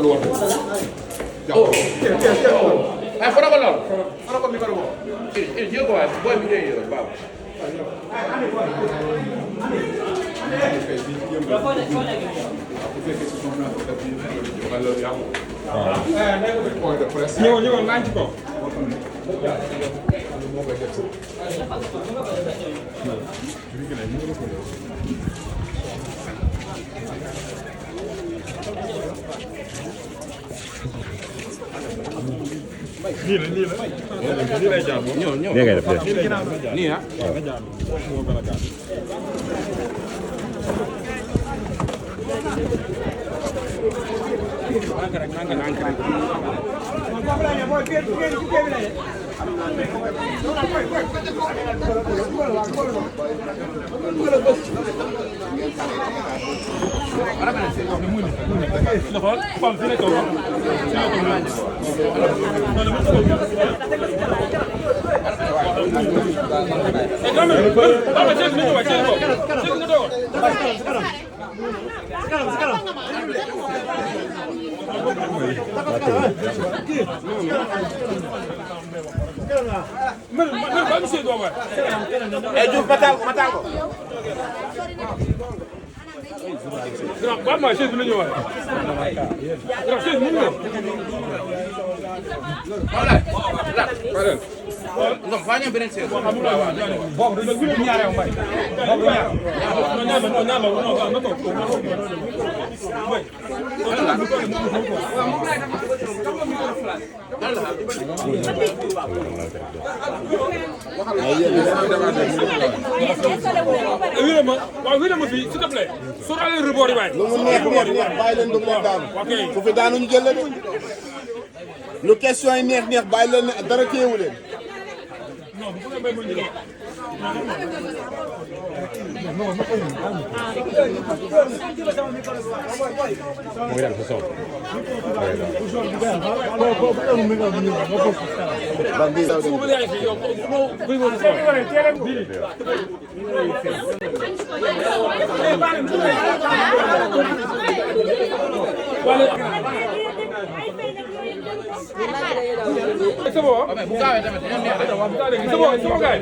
Oh, ay fara ko lool. Fara ko micro ko. Yo ko ay boy mi yo baba. Ñëw nañ ci ko. Nii lay jaar moom. Ñëw. Nii ngay def nii ah. Diouf matal ko. Grand ba ma chaise bi la ñëwaat. Grand chaise mu ngi. Voilà. Non, fa ñu beneen chaise. Boobu dañu ñaare mbay. Boobu waaw ma fii s'il te plaît sóoraale rebord yi waay lu mu neex bàyyi leen du mu daanu su fi daanu ñu jël la de lu question yi neex bàyyi leen dara téyewu leen c'est bon bu gaawee tamit ñoom neex rek c'est bon gars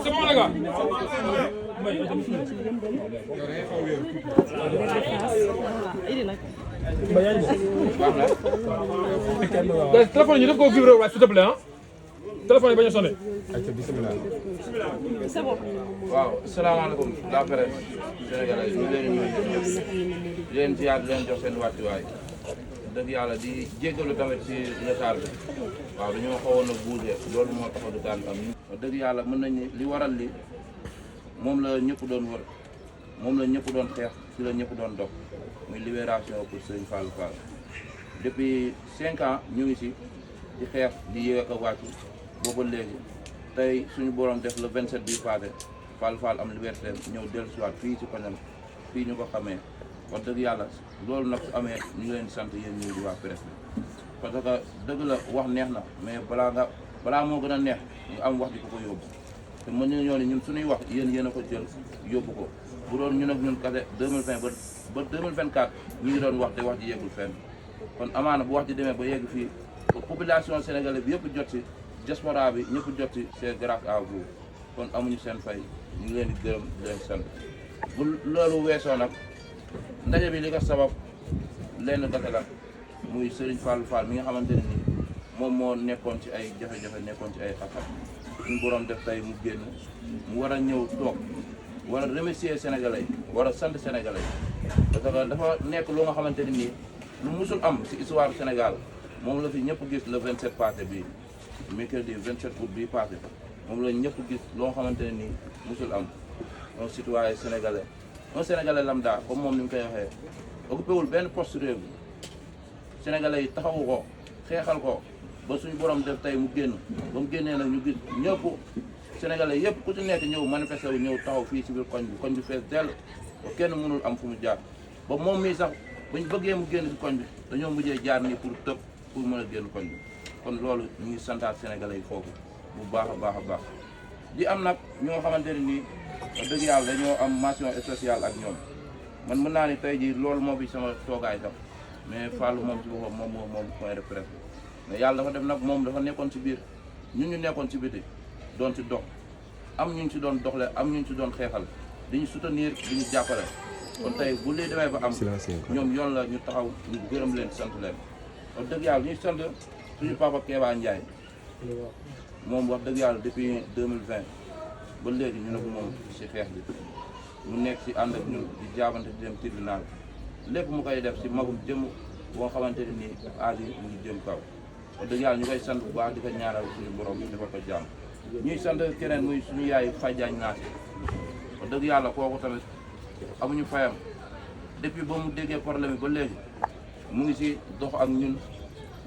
c'est bon les gars téléphone ñu def ko vibrer waay s'il te plaît ah téléphone yi bañ a sonné c'est bon waaw asalaamaaleykum la presse sénégalais ñu leen nuyu di leen ziar di leen jox seen wàccuwaay dëgg yàlla di jéggalu tamit ci retard bi waaw dañoo xawoon a bougé loolu moo tax retard am dëgg yàlla mën nañ ni li waral li moom la ñëpp doon wër moom la ñëpp doon xeex ci la ñëpp doon dox muy libération pour Serigne Fallou Fall depuis 5 ans ñu ngi ci di xeex di yéeg ak wàccu booba léegi tey suñu borom def le 27 bi passé Fallou Fall am liberté ñëw dellusiwaat fii ci koñam fii ñu ko xamee wax dëgg yàlla loolu nag su amee ñu ngi leen di sant yéen ñii di waa presse bi parce que dëgg la wax neex na mais balaa moo gën a neex nga am wax di ko yóbbu te mën nañu ñoo ne ñun suñuy wax yéen a ko jël yóbbu ko bu doon ñun ak ñun kase 2020 ba 2024 ñu ngi doon wax te wax ji yeggul fenn kon amaana bu wax ji demee ba yegg fii population sénégalaise bi yëpp jot ci diaspora bi ñëpp jot ci c'est grâce à vous kon amuñu seen fay ñu ngi leen di gërëm di leen sant bu loolu weesoo nag ndaje bi li ko sabab lenn gase la muy Serigne Fallou Fall mi nga xamante ne nii moom moo nekkoon ci ay jafe-jafe nekkoon ci ay xat-xat suñu borom def tey mu génn mu war a ñëw toog war a remercier sénégalais war a sant sénégalais parce que dafa nekk lu nga xamante ne nii lu musul am ci histoire Sénégal moom la fi ñëpp gis le 27 passé bii mercredi 27 août bii passé moom la ñëpp gis loo xamante ne nii musul am un citoyen sénégalais un sénégalais lambda comme moom ni mu koy waxee occupé wul benn poste réew mi sénégalais yi taxawu ko xeexal ko ba suñu borom def tey mu génn ba mu génnee nag ñu gis ñëpp sénégalais yëpp ku ci nekk ñëw manifesté wu ñëw taxaw fii ci biir koñ bi fees dell ba kenn mënul am fu mu jaar ba moom mii sax bañ bëggee mu génn ci koñ bi dañoo mujjee jaar nii pour tëb pour mën a génn koñ bi kon loolu ñu ngi santaat sénégalais yi foofu bu baax a baax di am nag ñoo xamante ne nii dëgg yàlla dañoo am mention spéciale ak ñoom man mën naa ni tey jii loolu moo fi sama toogaay sax mais Fallou moom ci boppam moom point de presse mais yàlla dafa def nag moom dafa nekkoon ci biir ñun ñu nekkoon ci biti doon ci dox am ñu ci doon doxle am ñu ci doon xeexal di ñu soutenir di ñu jàppale kon tey bu lii demee ba am ñoom yoon la ñu taxaw ñu gërëm leen sant leen wax dëgg yàlla ñuy sant suñu papa Kéba Ndiaye moom wax dëgg yàlla depuis 2020 ba léegi ñu ne ko moom ci xeex bi mu nekk ci ànd ak ñun di jaabante di dem tribunal lépp mu koy def ci magum jëm boo xamante ne nii aas yi mu ngi jëm kaw wax dëgg yàlla ñu koy sant bu baax di ko ñaanal suñu borom bi dafa ko jàmm ñuy sant keneen muy suñu yaay Fadiagne Nassé wax dëgg yàlla kooku tamit amuñu fayam depuis ba mu déggee problème bi ba léegi mu ngi ci dox ak ñun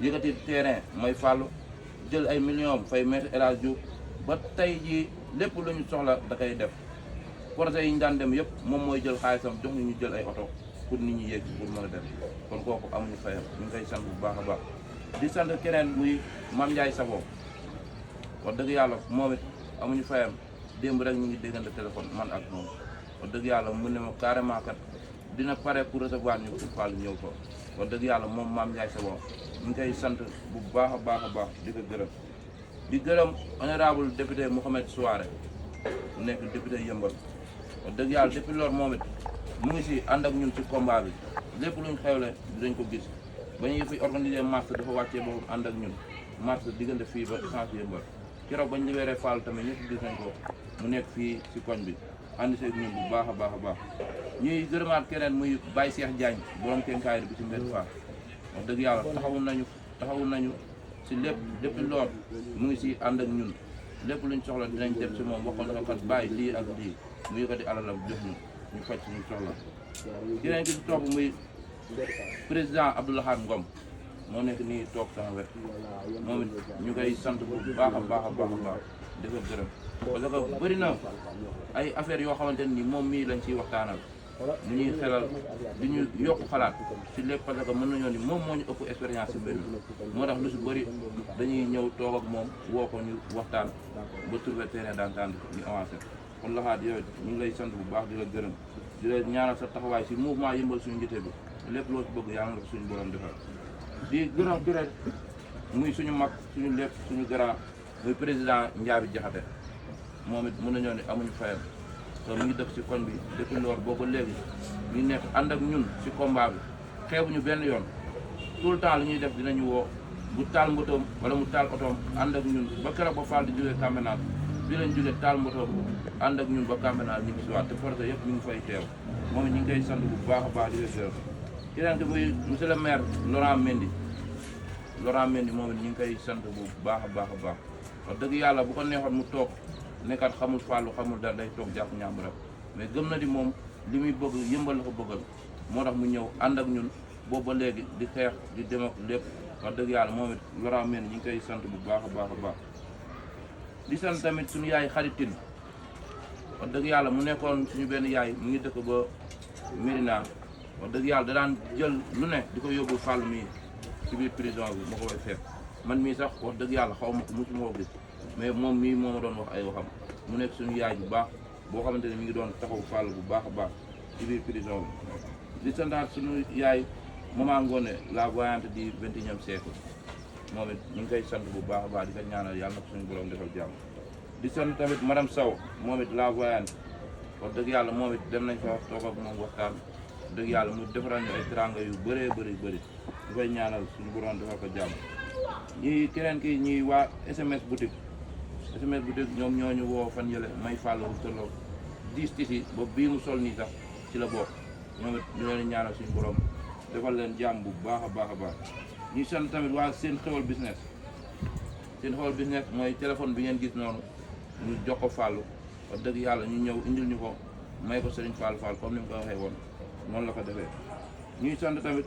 yëkkati terrain may Fallou jël ay millions fay maître El Hadj Diouf ba tey jii lépp lu ñu soxla da koy def projet yi ñu daan dem yëpp moom mooy jël xaalisam jox ñu jël ay oto pour nit ñi yéeg pour mën a dem kon kooku amuñu fayam ñu ngi koy sant bu baax a baax di sant keneen muy Mame Ndiaye Savon wax dëgg yàlla moom it amuñu fayam démb rek ñu ngi déggante téléphone man ak moom wax dëgg yàlla mu ne ma carrément kat dina pare pour recevoir ñu pour Fallou ñëw ko wax dëgg yàlla moom Mame Ndiaye Savon ñu ngi koy sant bu baax a baax di ko gërëm di gërëm honorable député Mouhamed Souare nekk député Yëmbal wax dëgg yàlla depuis loolu moom it mu ngi si ànd ak ñun ci combat bi lépp luñ xewle dinañ ko gis ba ñuy fi organiser marche dafa wàccee boobu ànd ak ñun marche diggante fii ba essence Yëmbal keroog bañ libéré Fallou tamit ñëpp gis nañ ko mu nekk fii si koñ bi ànd seeg ñun bu baax a baax ñuy gërëmaat keneen muy Baye Cheikh Diagne borom kenkaayri bi ci mbedd Fass wax dëgg yàlla taxawu nañu si lépp depuis lool mu ngi si ànd ak ñun lépp luñ soxla dinañ def si moom waxoon na kat bàyyi lii ak lii mu yëkkati alalam jox ñu faj suñu soxla keneen ki si topp muy président Abdoulahad Ngom moo nekk nii toog sama wet moom it ñu koy sant bu baax a baax di ko gërëm parce que bëri na ay affaires yoo xamante ni moom mii lañ ciy waxtaanal ñu ñuy xelal di ñu yokk xalaat ci lépp parce que mën nañoo ni moom moo ñu ëpp expérience ci mbir mi moo tax lu si bëri dañuy ñëw toog ak moom woo ko ñu waxtaan ba trouver terrain d'entente ñu avancé kon Laxaat yooyu ñu ngi lay sant bu baax di la gërëm di la ñaanal sa taxawaay ci mouvement Yëmbal Suñu Njité bi lépp loo ci bëgg yàlla na ko suñu borom defal di gërëm ki rek muy suñu mag suñu lépp suñu grand muy président Ndiabi Jaxate moom it mën nañoo ne amuñu fayam te mu ngi def ci koñ bi depuis loolu boobu léegi ñu nekk ànd ak ñun ci combat bi xeebuñu benn yoon tout le temps li ñuy def dinañu woo bu taal motoom wala mu taal otoom ànd ak ñun ba keroog ba Fall di jógee Campenal bi lañ jógee taal motoom ànd ak ñun ba Campenal ñu ngi si waat te projet yëpp ñu ngi fay teew moom it ñu ngi koy sant bu baax a baax di ko gërëm keneen ki muy monsieur le maire Laurent Mendy moom it ñu ngi koy sant bu baax a baax wax dëgg yàlla bu ko neexoon mu toog nekkat xamul Fallou xamul dara day toog jàpp ñàmb rek mais gëm na di moom li muy bëgg Yëmbal la ko bëggal moo tax mu ñëw ànd ak ñun boobu ba léegi di xeex di dem ak lépp wax dëgg yàlla moom it Laurent Mendy ñu ngi koy sant bu baax a baax di sant tamit suñu yaay xaritin wax dëgg yàlla mu nekkoon suñu benn yaay mu ngi dëkk ba Médina wax dëgg yàlla da daan jël lu ne di ko yóbbul Fallou mii ci biir prison bi ma ko koy fekk man mii sax wax dëgg yàlla xaw ma ko musuma ko gis mais moom mii moo ma doon wax ay waxam mu nekk suñu yaay bu baax boo xamante ne mi ngi doon taxaw Fallou bu baax a baax ci biir prison bi di santaat suñu yaay Maman Ngoné la voyante du 21e siècle moom it ñu ngi koy sant bu baax a baax di ko ñaanal yàlla na ko suñu borom defal jàmm di sant tamit madame Sow moom it la voyante wax dëgg yàlla moom it dem nañ fa toog ak moom waxtaan dëgg yàlla mu defaral ñu ay teranga yu bëree bëri di koy ñaanal suñu borom defal ko jàmm ñii keneen ki ñuy waa SMS boutique ñoom ñoo ñu woo fan yële may Fallou tolloog 10 tisi ba bii mu sol nii sax ci la bokk ñoom it ñu leen ñaanal suñu borom defal leen jàmm bu baax a baax ñuy sant tamit waa seen xewal business mooy téléphone bi ngeen gis noonu ñu jox ko Fallou wax dëgg yàlla ñu ñëw indil ñu ko may ko Serigne Fall comme ni mu ko waxee woon noonu la ko defee ñuy sant tamit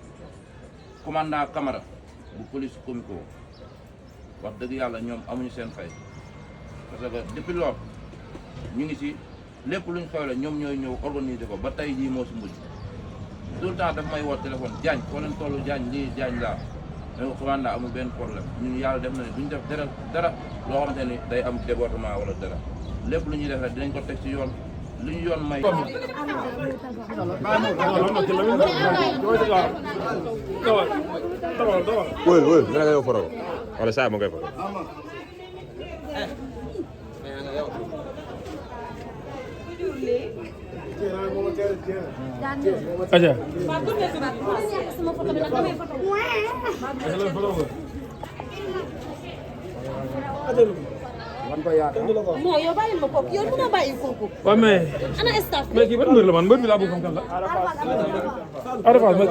commandant Camara bu police comico wax dëgg yàlla ñoom amuñu seen fay parce que depuis loolu ñu ngi ci lépp luñ xewle ñoom ñooy ñëw organiser ko ba tey jii moo si mujj tout le temps daf may woo téléphone Diagne foo leen tollu Diagne lii Diagne laa mais commandant amul benn problème ñun yàlla def na ne duñ def dara loo xamante ni day am débordement wala dara lépp lu ñuy def rek dinañ ko teg ci yoon lu ñu yoon may. wóor wóor nga ne yow foro wala saa ma koy foro. aja non yow bàyyi ma kooku yow mënoo bàyyi kooku. waaw mais ana staff bi. mais kii ban mbër la man mbër bi laa bëgg xam kan la. Ada Fass mais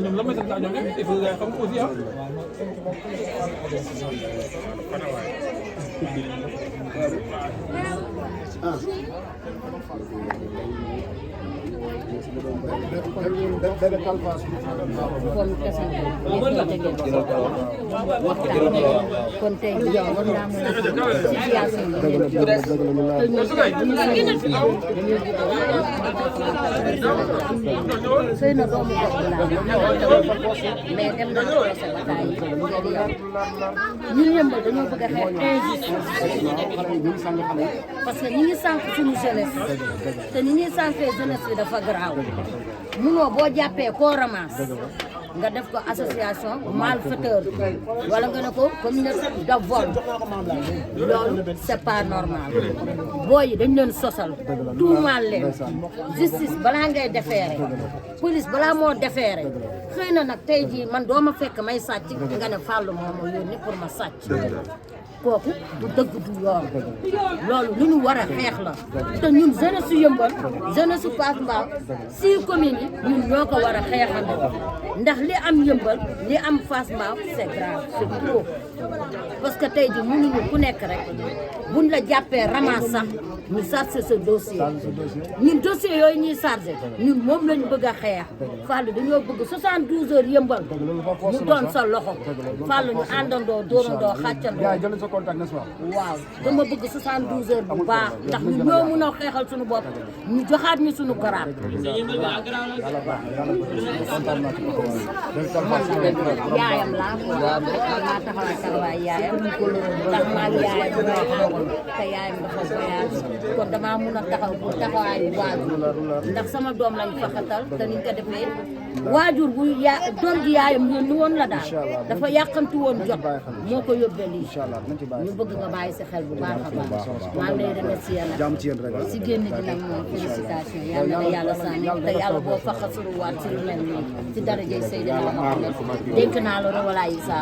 ñoom la may sant ñoom il faut nga xam aussi ah. kon tey jii war naa mën a situation bi ngeen di te ñun xëy na doomu bopp laa mais dem na procès ba taay ngeen yow ñun yëmbal dañoo bëgg a xeex injustice parce que ñi ngi sànq suñu jeunesse te ni ñuy sànqee jeunesse bi dafa garaaw munoo boo jàppee koo ramasse nga def ko association malfaiteur wala nga ne ko communauté de vol loolu c'est pas normal booy yi dañ leen sosal tuumaal leen justice balaa ngay defeere police balaa moo defeere xëy na nag tey jii man doo ma fekk may sàcc nga ne Fallou moom ma yónni pour ma sàcc kooku du dëgg du yoon loolu lu ñu war a xeex la te ñun jeunesse su Yeumbeul jeunesse su Fass Mbao 6 communes yi ñun ñoo ko war a xeexandoo ndax li am Yeumbeul li am Fass Mbao c'est grave c'est trop parce que tey ji mënuñu ku nekk rek buñ la jàppee ramasse sax ñu chargé sa dossier ñun dossier yooyu ñuy chargé ñun moom lañu bëgg a xeex Fallou dañoo bëgg 72 heures Yeumbeul mu doon sa loxo Fallou ñu àndandoo dóorandoo xàccandoo waaw dama bëgg 72 heures bu baax ndax ñu ñoo mën a xeexal suñu bopp ñu joxaat ñu suñu garaat yaayam laa ko maa taxawaay taxawaay yaayam ndax maa yaayam te yaayam dafa voyage kon damaa mun a taxaw pour taxawaayu waajur ndax sama doom lañ faxatal te niñ ko defee waajur bu doom ji yaayam yónni woon la daal dafa yàqantu woon jot moo ko yóbbee lii ñu bëgg nga bàyyi si xel bu baax a baax maa ngi lay remercier nag si génn gi nag moom félicitation yàlla na yàlla sànni te yàlla boo faxasulu waat si lu mel nii si darajay Seydina Muhammad dénk naa la Rawala Issa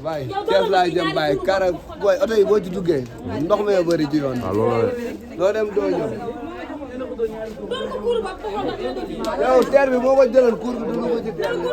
Baye Thiès laa jëm Baye kara booy oto yi boo ci duggee ndox mi bëri ci yoon doo dem doo ñëw yow teer bi moo ko jëloon cour bi du ko ci teer bi